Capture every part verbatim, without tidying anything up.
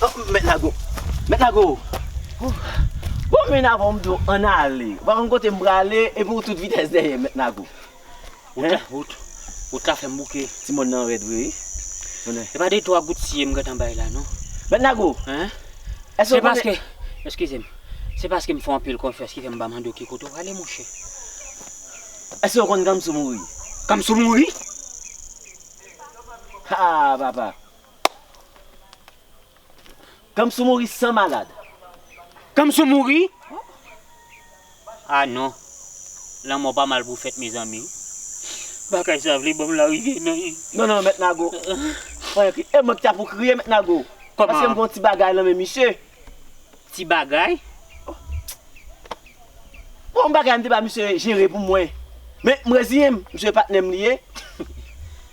Oh, Mèt Nago. Mèt Nago. Bon, men avan m di w ann ale. Ou pa konn kote m prale, epi w tout vitès dèyè m, Mèt Nago. Wout la, wout, wout la fè m bouke. Timoun nan rèd vre, wi. Konnen. E pa de twa gout siye m gentan bay la, non. Mèt Nago. Hein? Èske Se w konnen paske, eskize m, se paske m fè w anpil konfyans ki fè m pa mande w ki kote w prale, monchè. Èske w konn Kamsou mouri? Kamsou mouri? Ha, papa. Kamsou mouri san malad. Kamsou mouri? Ah non. Lanmò pa mal pou fèt, mezanmi. Bagay sa vle ban m larivyè nan. Non, non, Mèt Nago. Fè yon kri. E mwen ki ta pou kriye, Mèt Nago. Kòman? Paske m gon ti bagay nan men misye. Ti bagay? Bon, bagay m te ba misye jere pou mwen. Men m reziyen m, misye patnè m li ye.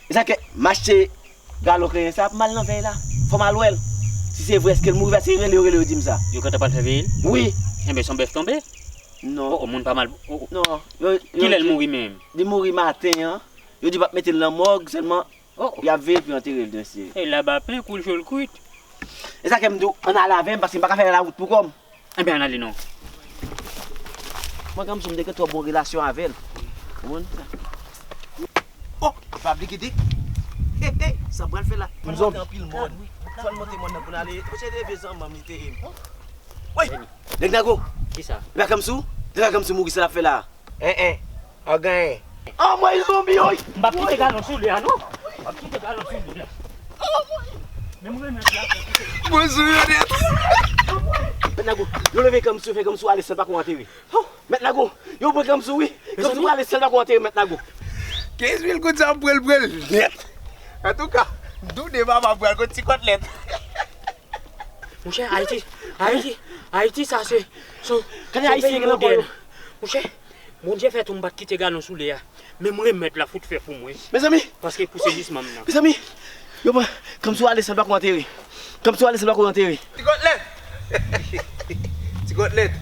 E sa ke m achte galon kenyen sa pou m al nan vèy la. Fò m al wè l. Si se vre, èske l mouri, paske rele yo, rele yo di m sa. Yo gentan pral fè veye l? Wi. Enben, se yon bèf tonbe? Non. Oh, oh, moun pa mal. Oh, oh. Non. Yo, yo, Kilè l yo, mouri menm? Li mouri maten an. Yo di yo p ap mete l nan mòg, sèlman Oh, oh. Y ap veye l pou yo antere l, mesye. E laba plen, kou l cho, l kwit. E sa ke m di w, ann ale avè m, paske m pa ka fè lawout pou kò m. Enben, ann ale non. Mwen, Kamsou, m te gen twòp bon relasyon avè l. Ou konprann sa? Oh, pa bli kite. He, he, sa pral fè la. Fò n monte anpil mòn. Fò n monte mòn nan pou n ale. Monchè, te vye zanmi m, li te ye m. Woy! Nèg Nago! Kisa? E pa Kamsou? Se pa Kamsou mouri, sa l ap fè la? En, en. An genyen. Anmwey, zonbi, woy! M p ap kite galon sou li a, non. M p ap kite galon sou li a. Men m renmen fè a. Mwen sou yo nèt. Mèt Nago, yo leve Kamsou, fè Kamsou ale san pa kou antere. Mèt Nago, yo pran Kamsou, wi. Kamsou ale san pa kou antere, Mèt Nago. Kenz mil goud sa, m pran l, pran l nèt. Antouka, m tounen papa pral gon ti kòtlèt. Monchè, Ayiti, Ayiti, Ayiti, sa se, se, Gade se Ayisyen peyi ki nan kò yo. Modèn. Monchè, Bondye fè tou m pa t kite galon sou li a. Men m remèt la fout fè pou mwen. Mezanmi! Paske pou se jis manm nan. Mezanmi! Yo pran, Kamsou ale san pa kou antere. Kamsou ale san pa kou antere. Ti kòtlèt! Ti kòtlèt!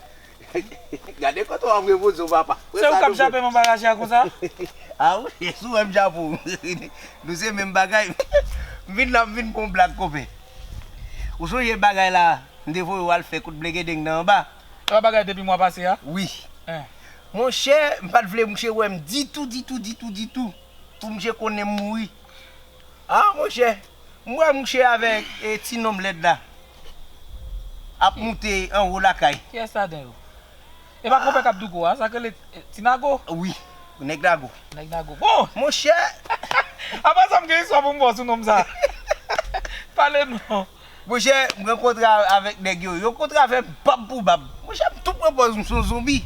Gade kote w ap repoze w, papa. Se ou k ap jape m anba raje a konsa? A wi, si w wè m jape w. Nou se menm bagay. M vin la, m vin pou yon blag, konpè. Ou sonje bagay la, m te voye w al fè kout blegedeng nan anba? E pa bagay depi mwa pase a? Wi. Hein. Monchè, m pa t vle mouche wè m ditou, ditou, ditou, ditou. Pou mouche konnen m mouri. Ah, monchè, m wè mouche avèk, e, ti nonm lèd la ap moute anwo lakay. Kiyès ladan yo? E pa konpè k ap douko a, sa k rele, e, Ti Nago? Wi, nèg Nago. Nèg Nago. Bon! Monchè! Apa sa m gen istwa pou m ba w sou nonm sa? Pale non. Monchè, m rankontre a-, avèk nèg yo. Yo kontre avè m bab pou bab. Monchè, m tou pran pòz m se yon zonbi.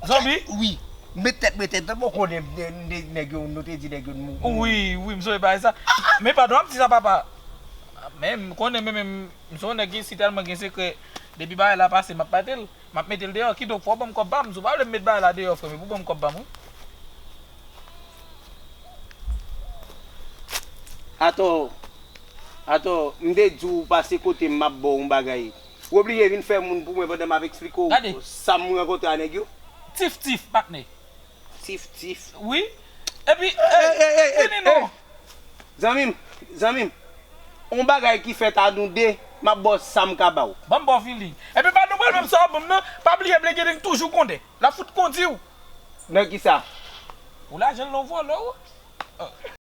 Zonbi? Wi. M met tèt mwen tèt, mwen konnen nèg yo, nou te di nèg yo mou. Wi, wi, m sonje bagay sa. Men padon, m ap di sa, papa. Men m konnen, men, men, m se yon nèg ki si tèlman gen sekrè, depi bagay la pase, m ap pate l. M ap mete l deyò. Kidonk, fò w ban m kòb pa m. Si w pa vle m met bagay la deyò, frè m, epi w ban m kòb pa m, wi. Atò, atò, m te di w pase kote m, m ap ba w yon bagay. Ou oblije vin fè moun pou mwen pandan m ap eksplike w sa m rankontre a nèg yo? Tif tif, patnè. Tif tif. Wi. Epi, ey, ey, ey, ey, vini non. Zanmi m, zanmi m, on bagay ki fèt a nou de, m ap ba w sa m ka ba w. Ban m ba w feeling. Epi pa nou pral menm sa w ap ban m nan, pa bliye Blegedeng toujou konnen. L ap fout kondi w. Nan kisa? Ou lajan l nan vòlò, wi.